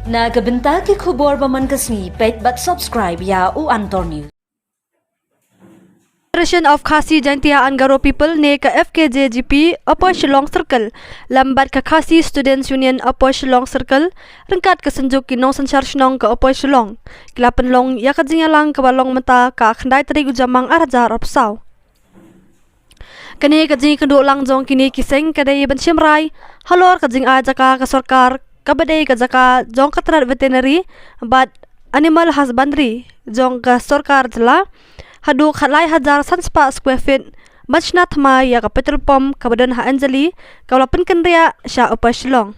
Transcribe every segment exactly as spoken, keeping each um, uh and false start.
Na ka bynta ki khubor ba man ka sngi, peit bad subscribe ïa u Antor News. Federation of Khasi Jaintia and Garo People ne ka F K J G P Upper Shillong Circle lem bad ka Khasi Students Union Upper Shillong Circle ryngkat ka Synjuk ki Nongsynshar Shnong ka Upper Shillong ki la pynlong ïa ka jingïalang kaba long mynta ka khyndai tarik u Jymmang ar hajar arphew saw. Kane ka jingïakynduh lang jong kine ki seng ka dei ban shim rai halor ka jingai jaka ka sorkar kaba dei ka jaka jong ka tnat veterinary bad animal husbandry jong ka sorkar jylla haduh khatlai hajar san spah square feet ban shna thymmai ïa ka petrol pump kaba don ha Anjali kaba la pynkynriah sha Upper Shillong.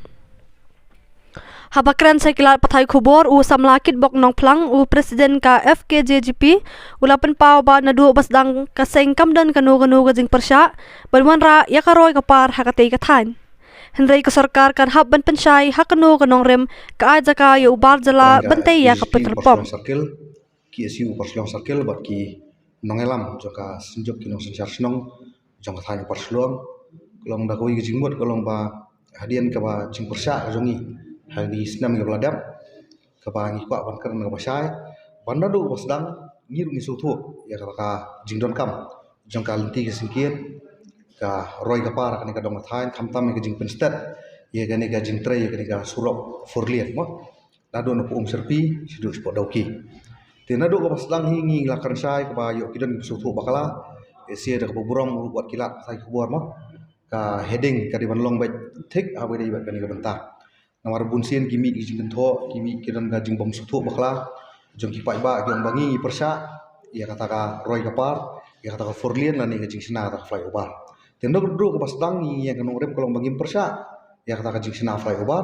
Haba kren sha ki lad pathai khubor, u samla Kitbok Nongphlang, u president ka F K J G P, u la pynpaw ba naduh ba sdang ka seng kam don kano kano ka jingpyrshah ban wanrah ïa ka roi ka par ha katei ka thaiñ. Hynrei ka sorkar kan hap ban pynshai ha kano ka nongrim ka ai jaka ïa u bar jylla ban tei ïa ka petrol pump. Circle, ki S U Upper Shillong Circle bad ki nongïalam jong ka Synjuk ki Nongsynshar Shnong jong ka thaiñ Upper Shillong. Ka long da kawei ka jingmut ka long ba hadien kaba jingpyrshah ka jong ngi ha kine ki snem kiba la dep, kaba ngi kwah ban kren kaba shai, ban naduh ba sdang ngi ruh ngi sngewthuh ïa kata ka jingdonkam jong ka lynti ka syngkien, ka roi ka par kane ka dong ka thaiñ, khamtam ïa ka jingpynsted ïa kane ka jingtrei ïa kane ka surok four lane mo. Naduh na Umsyrpi shaduh shapoh Dawki. Te naduh kaba sdang hi ngi la kren shai kaba ïoh ki don ki sngewthuh bakla. Ïa sha da kaba burom ruh wat ki lad pathai khubor mo, ka heading ka dei ban long beit thik ha ba dei bad kane ka bynta. Namar bun sien ki mih ki jingkynthoh, ki mih ki don ka jingbym sngewthuh bakla jong ki paidbah, ki ong ba ngi ngi pyrshah ïa kata ka roi ka par, ïa kata ka four lane lane ka jingshna kata ka flyover. Te naduh kaba sdang ngi ïa ka nongrim ka long ba ngim pyrshah ïa kata ka jingshna flyover.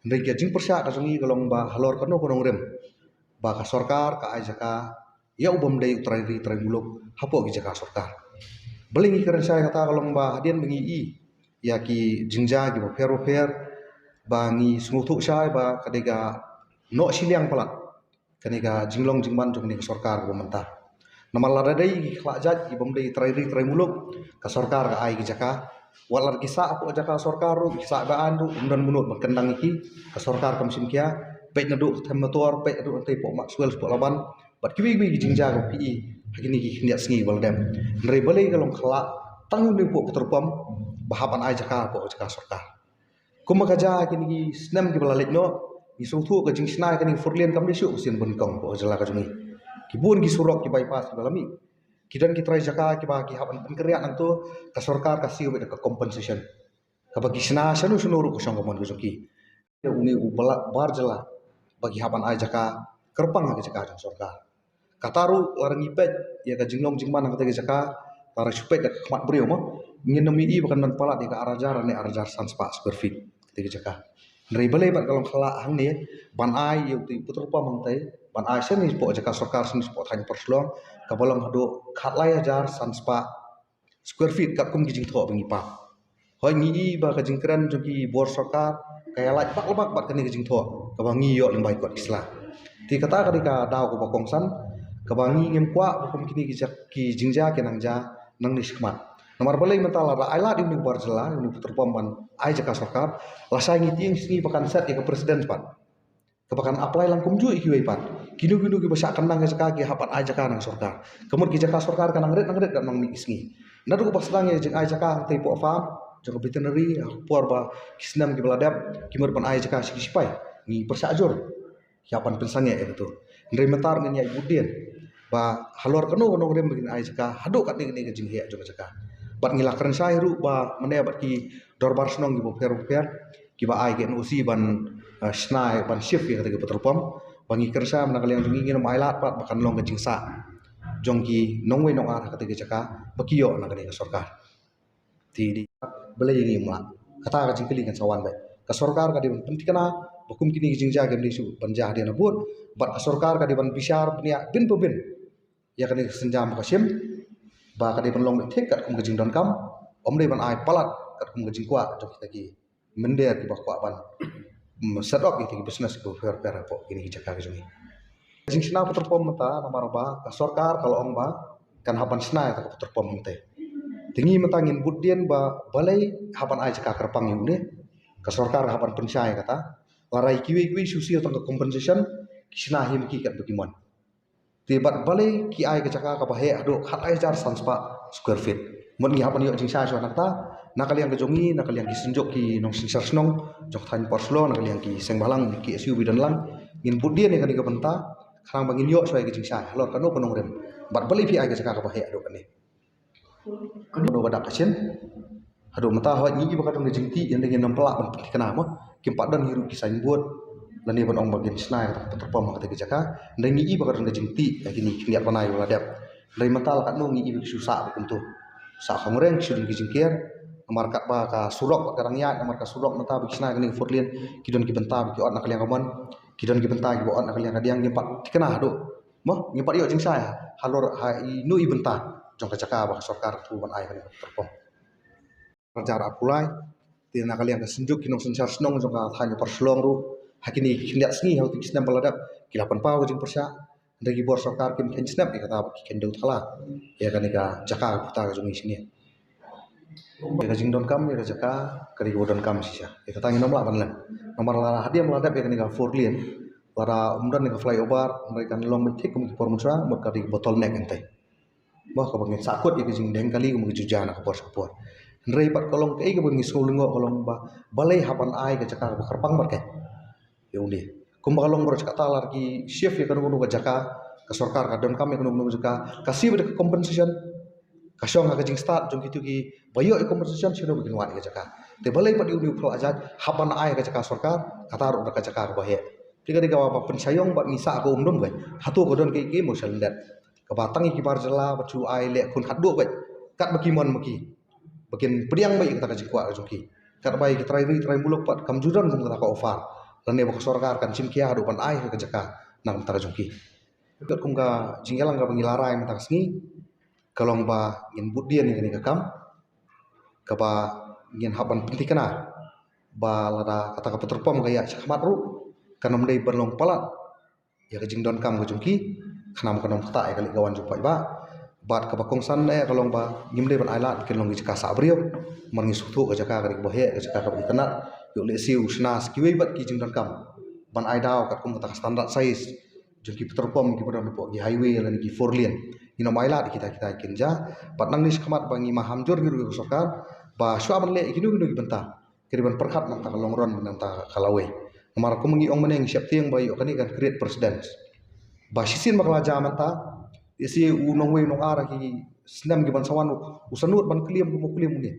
Hynrei ka jingpyrshah ka jong ngi ka long ba halor kano ka nongrim ba ka sorkar ka ai jaka ïa u bym dei u trai ri trai muluk hapoh ki jaka sorkar. Balei ngi kren shai kata ka long ba hadien ba ngi i ïa ki jingjia kiba pher ba pher, ba ngi sngewthuh shai ba ka dei ka noh shiliang palat kane ka jinglong jingman jong kane ka sorkar kaba mynta. Namar lada dei ki khlad jait ki bym dei trai ri trai muluk, ka sorkar ka ai ki jaka. Wat la ki sah hapoh jaka sorkar ruh, ki sah ba an ruh, ym don mano ban kyndang ïa ki, ka sorkar kam shim khia. Peit naduh ka them motor, peit naduh hangtei hapoh Maxwell, hapoh Laban bad kiwei kiwei ki jingjia kaba phi i ha kine ki khyndiat sngi ba la dep. Hynrei balei ka long khlad tang une hapoh petrol pump ba hap ban ai jaka hapoh jaka sorkar. Kumba ka jia kine ki snem kiba la leit noh, ngi sngewthuh ka jingshna ïa kane ka four lane kam dei shuh ka sien ba nyngkong hapoh jylla ka jong ngi. Ki bun ki surok ki bypass kiba la mih, ki don ki trai jaka kiba ki hap ban pynkynriah nangto, ka sorkar ka siew beit da ka compensation kaba ki shna shano shano ruh ka shong ka mon ka jong ki. Ïa une u bala-, bar jylla ba ki hap ban ai jaka kyrpang ha ka jaka jong sorkar. Kata ruh lada ngi peit ïa ka jinglong jingman ha katei ka jaka, lada shu peit da ka khmat briew mo, ngin ym i ba kan don palat ïa ka ar hajar ne ar hajar san spah square feet katei ka jaka. Hynrei balei bad ka long khlad hangne ban ai ïa utei u petrol pump hangtei, ban ai shane shapoh jaka sorkar, shane shapoh thaiñ Upper Shillong, kaba long haduh khatlai hajar san spah square feet katkum ki jingthoh ba ngi pap. Hooid, ngi i ba ka jingkren jong ki bor sorkar ka ïalait bak la bak bad kane ka jingthoh kaba ngi ïoh lyngba ki kot ki sla. Te kata ka dei ka daw kaba kongsan kaba ngi ngim kwah ba kum kine ki jak-, ki jingjia ki nang jia nangne shakhmat. Namar balei mynta lada ai lad ïa une u bar jylla, ïa une u petrol pump ban ai jaka sorkar, lashai ngi tieng sngi ba kan set ïa ka precedent pat kaba kan apply lang kumjuh ïa kiwei pat. Kino kino kiba shah kyndang ka jaka ki hap ban ai jaka na ka sorkar. Ka mut ki jaka sorkar ka nang rit nang rit da nang mih ki sngi. Naduh kaba sdang ïa ka jingai jaka hangtei hapoh farm jong ka veterinary, ha ka por ba ki snem kiba la dep ki mut ban ai jaka sha ki shipai, ngi pyrshah jur. Ki hap ban pynsangeh ïa kato. Hynrei mynta ruh ngin ïaid bud dien ba halor kano kano ka nongrim ba kin ai jaka haduh katne katne ka jingheh jong ka jaka. Bad ngi la kren shai ruh ba mynne bad ki dorbar shnong kiba pher ba pher kiba ai ka N O C ban, eh, shna, ban shift ïa kata ka petrol pump. Ba ngi kren shai mynta ka liang jong ngi ngin ym ai lad pat ba kan long ka jingsah jong ki nongwei nongar ha kata ka jaka ba ki ïoh na kane ka sorkar. Te dei balei ngi ym lah? Kata ka jingkylli kan sa wan beit. Ka sorkar ka dei ban pynthikna ba kum kine ki jingjia kim dei shuh ban jia hadien habud, bad ka sorkar ka dei ban bishar bniah bin pa bin ïa kane ka sienjam ba ka shim, ba ka dei ban long beit thik katkum ka jingdonkam, ym dei ban ai palat katkum ka jingkwah jong kita ki mynder kiba kwah ban, mm, set up ïa kita ki business kiba pher pher hapoh kine ki jaka ki jong ngi. Jingshna petrol pump mynta namar ba ka sorkar ka la ong ba kan hap ban shna ïa kata ka petrol pump mynta. Te ngi mynta ngin bud dien ba balei hap ban ai jaka kyrpang ïa une. Ka sorkar ka hap ban pynshai ïa kata. Lada kiwei kiwei shu siew tang ka compensation, ki shna hi ma ki katba ki mon. Te bad balei ki ai ka jaka kaba heh haduh khatlai hajar san spah square feet. Mut ngi hap ban ïoh jingshai shuwa nangta, na ka liang ka jong ngi, na ka liang ki synjuk ki nongsynshar shnong jong ka thaiñ Upper Shillong, na ka liang ki seng bhalang, ki S U ba don lang, ngin bud dien ïa kane ka bynta khnang ba ngin ïoh shuwa ïa ka jingshai halor kano ka nongrim. Bad balei phi ai ka jaka kaba heh haduh kane. Kano ba dak ka shin. Haduh mynta hooid ngi i ba ka don ka jingtih, ïa ngi ngim pat lah ban pynthikna mo. Kim pat don hi ruh ki signboard lane ban ong ba kin shna ïa kata ka petrol pump ha kata ka jaka. Hynrei ngi i ba ka don ka jingtih ïa kine ki khyndiat bnai ba la dep. Hynrei mynta la katno ngi i ba ki shu sah ba kumto. Sah khongreng, ki shu don ki jingker. Namar katba ka surok ka dang ïaid, namar ka surok mynta ba ki shna ïa kane ka four lane, ki don ki bynta ba ki ot na ka liang ka mon, ki don ki bynta kiba ot na ka liang ka diang, kim pat thikna haduh. Mo, ngim pat ïoh jingshai halor ha ino i bynta jong ka jaka ba ka sorkar ka thmu ban ai kane ka petrol pump. Rajar Apulai, te na ka liang ka synjuk ki nongsynshar shnong jong ka thaiñ Upper Shillong ruh, ha kine ki khyndiat sngi ha uto ki snem ba la dep, ki la pynpaw ka jingpyrshah. Hynrei ki bor sorkar kim kheiñ snep ïa kata ba ki kheiñ dewthikna ïa kane ka jaka ka puta ka jong ngi shane. Ïa ka jingdonkam ïa ka jaka ka dei kaba donkam shisha. Ïa kata ngin ym lah ban len. Namar lada hadien la dep ïa kane ka four lane, lada ym don ïa ka flyover, hynrei kan long beit thik kum ki por mynshuwa, mut ka dei ka bottleneck hangtei. Ba kaba ngin sahkut ïa ka jingdheng kali kum ka jingja na ka por sha ka por. Hynrei pat ka long kaei kaba ngi sngew lyngngoh ka long ba balei hap ban ai ka jaka kaba kyrpang bad kane. Ïa une. Kumba ka long baroh shi katta lada ki shift ïa kano kano ka jaka, ka sorkar ka donkam ïa kano kano ka jaka, ka siew beit da ka compensation, ka shong ha ka jingstad jong kito kiba ïoh ïa compensation, shano ba kin wad ïa ka jaka. Te balei pat ïa une u phlak jait hap ban ai ka jaka sorkar, kata ruh da ka jaka kaba heh. Te ka dei kaba pynshai ïong bad ngi sah ka umdum ka. Hato ka don kaei kaei mo sha lyndet. Kaba tang ïa ki bar jylla ba shu ai leh khun khatduh beit. Katba ki mon ma ki. Ba kin pdiang beit ïa kata ka jingkwah ka jong ki. Katba ïa ki trai ri trai muluk pat kam ju don kum kata ka offer. Lane ba ka sorkar kan shim khia haduh ban ai ka jaka na ka bynta ka jong ki. Katkum ka jingïalang kaba ngi la rai mynta ka sngi, ka long ba ngin bud dien ïa kane ka kam, kaba ngin hap ban pynthikna ba lada kata ka petrol pump ka ïaid shakhmat ruh, kan ym dei ban long palat ïa ka jingdonkam ka jong ki, khnang ba kan ym ktah ïa ka leit ka wan jong paidbah. Bad kaba kongsan eh ka long ba ngim dei ban ailad ba kin long ki jaka sah briew. Namar ngi sngewthuh ka jaka ka dei kaba heh, ka jaka kaba itynnad. Ïoh lehse u shna sa kiwei pat ki jingdonkam ban ai daw katkum kata ka standard size jong ki petrol pump kiba don hapoh ki highway lane ki four lane. Ngin ym ailad ïa kita kita ki kynja. Bad nangne shakhmat ba ngi maham jur ngi ruh ïa ka sorkar ba shuwa ban leh ïa kino kino ki bynta, ka dei ban pyrkhat na ka bynta ka long run, na ka bynta ka lawei. Namar kum ngi ong mynne, ngi sheptieng ba ïoh kane kan create precedent. Ba shisien ba ka la jia mynta, ïa shi u nongwei u nongar ha ki snem kiban sa wan u sa nud ban claim kumba claim une.